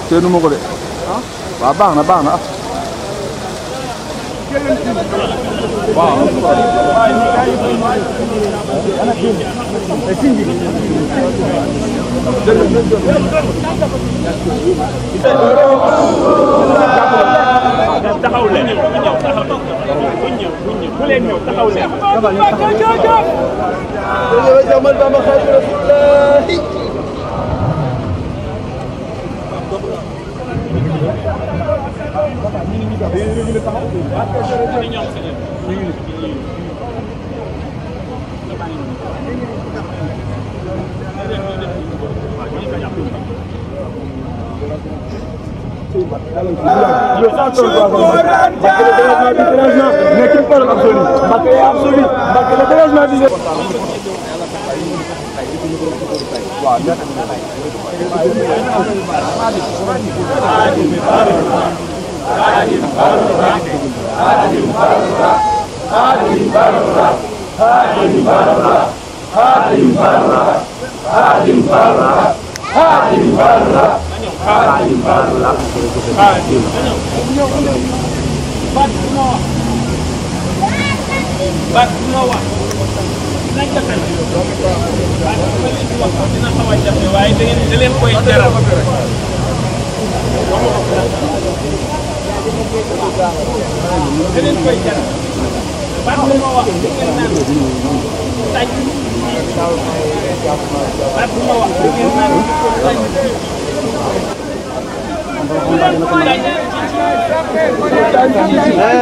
seenu ma ko de waaw baax na waaw taxaw leen bu leen ñëw taxaw leen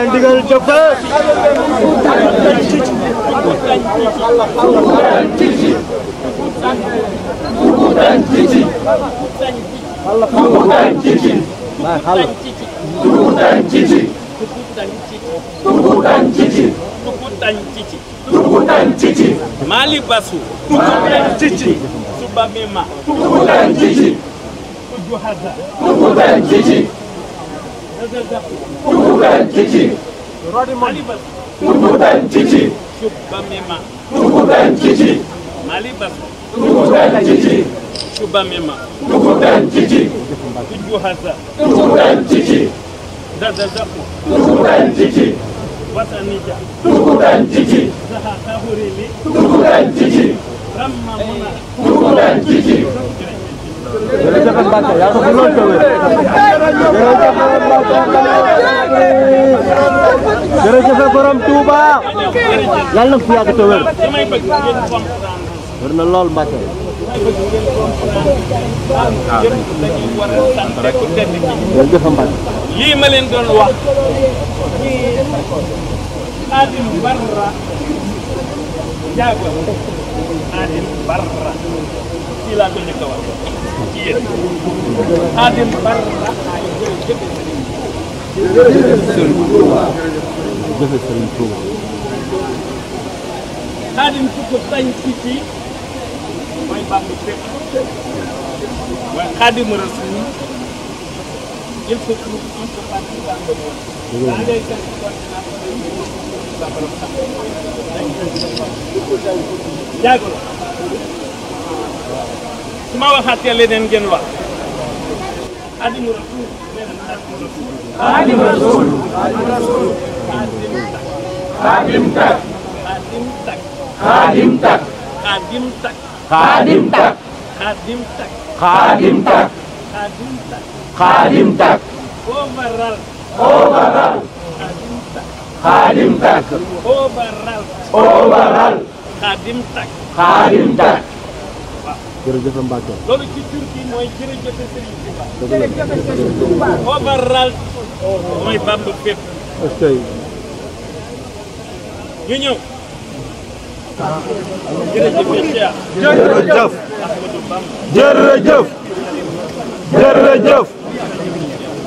ndigal jëfe Mali Basu Suba Mema jërëjëf borom Touba yàlla na fi yàgg te wér na lool Mbacke jërëjëf Mbacke lii ma leen doon wax Adim Barra jaago Adim Barra ci laa ko njëkk a wax ci yéen Adim Barra Xaadim ku ko tañ ci mooy Bàmba fépp mooy Xaadim Rasul il faut que on se passe Bàmba moom daa ngay kan jaago la su ma waxaatee leneen ngeen wax Xaadim Rasul Xaadim Rasul Xaadim tak Xaadim tak Xaadim tak Xaadim tak Xaadim tak Xaadim tak Xaadim tak Xaadim tak Xaadim tak overall Xaadim tak Xaadim tak overall Xaadim tak Xaadim tak jërëjëf Mbacke loolu ci Turquie mooy jërëjëf Serigne Touba overall mooy Bàmba fépp ñu ñëw jërëjëf jërëjëf jërëjëf jërëjëf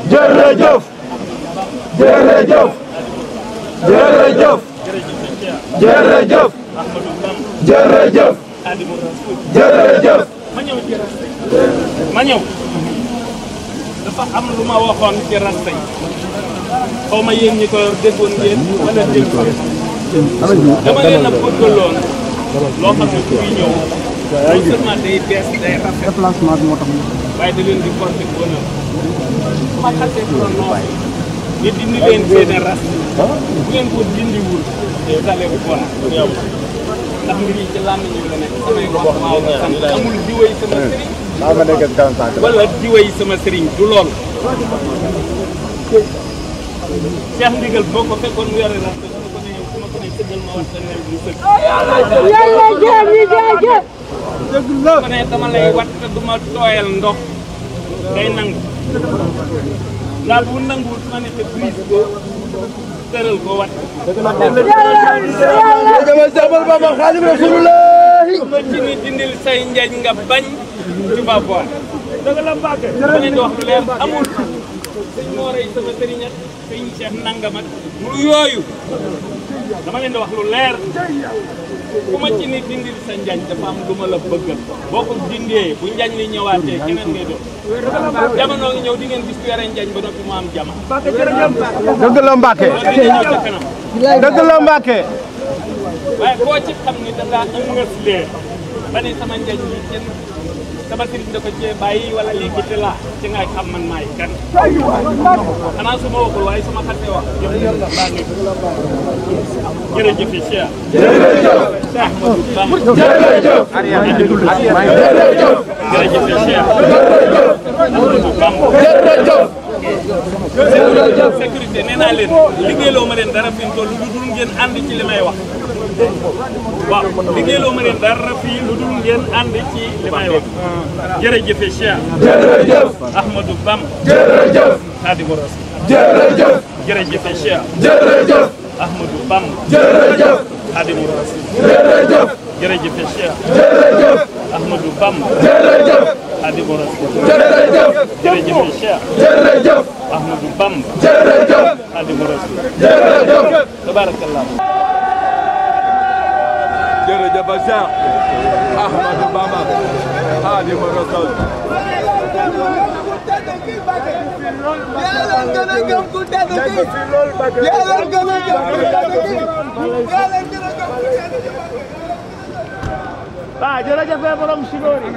jërëjëf jërëjëf jërëjëf jërëjëf jërëjëf ma ñëw dafa am lu ma waxoon ci rasta yi xaw ma yéen ñi ko déggoon ngeen wala déggoon dama leen a bëggaloon loo xam ne kuy ñëw non seulement day bees day rafet. déplacement bi moo tax waaye da leen di porté bonheur. su ma xasee prononcé. nga dindi leen seen ras. bu ngeen ko dindiwul. day dalee bon. ndax mbir yi ci làmmiñ yi la nekk. samay wax maa la sant amul diwéy sama sëriñ. wala diwéy sama sëriñ du lool. Cheikh Ndigal boo ko fekkoon mu yore ras. su ma ko nee sëggal ma wax sa néew du sëgg. ko ne dama lay wat te du ma tooyal ndox ngay nangu daal bu nanguwul su ma nekkee brise ko tëral ko wat ma ci ni dindil say njañ nga bañ ci ba boor dëgg la Mbacke dama leen di wax lu leer amul sëñ moo rey sama sëriñ ak sëñ Cheikh nangam ak lu yooyu dama leen di wax lu leer ku ma ci ni dindil sa njañ dafa am lu ma la bëggal boo ko dindee bu njañ li ñëwaatee keneen ngay doon jamono ngi ñëw di ngeen gis yore njañ ba noppi mu am jama dëgg la Mbacke dëgg la Mbacke waaye koo ci xam ni da ngaa ëngas lee ba ne sama njañ yi kenn sama sëriñ da ko cee bàyyi wala léegi te la ci ngay xam man maay kan xanaa su ma waxul waaye su ma xasee wax jëf baa ngi jërëjëf Cheikh jërëjëf Ahmadou Bamba jërëjëf Cheikh Ahmadou Bamba sécurité nee naa leen liggéeyloo ma leen dara fi mu toll lu dul ngeen ànd ci li may wax waaw liggéeyloo ma leen dara fii lu dul ngeen ànd ci li may wax jërëjëf Cheikh jërëjëf Ahmadou Bamba jërëjëf Khadimou Rassoul jërëjëf jërëjëf Cheikh jërëjëf Ahmadou Bamba jërëjëf Khadimou Rassoul jërëjëf jërëjëf Cheikh jërëjëf Ahmadou Bamba jërëjëf Khadimou Rassoul jërëjëf jërëjëf Cheikh jërëjëf Ahmadou Bamba jërëjëf Khadimou Rassoul jërëjëf tabarakallah jërëjëf Cheikh Ahmadou Bamba Khadimou Rassoul yàlla gën a gëm ku tedd ki yàlla gën a gëm ku tedd ki yàlla gën a gëm ku tedd ki jërëjëf borom Chidori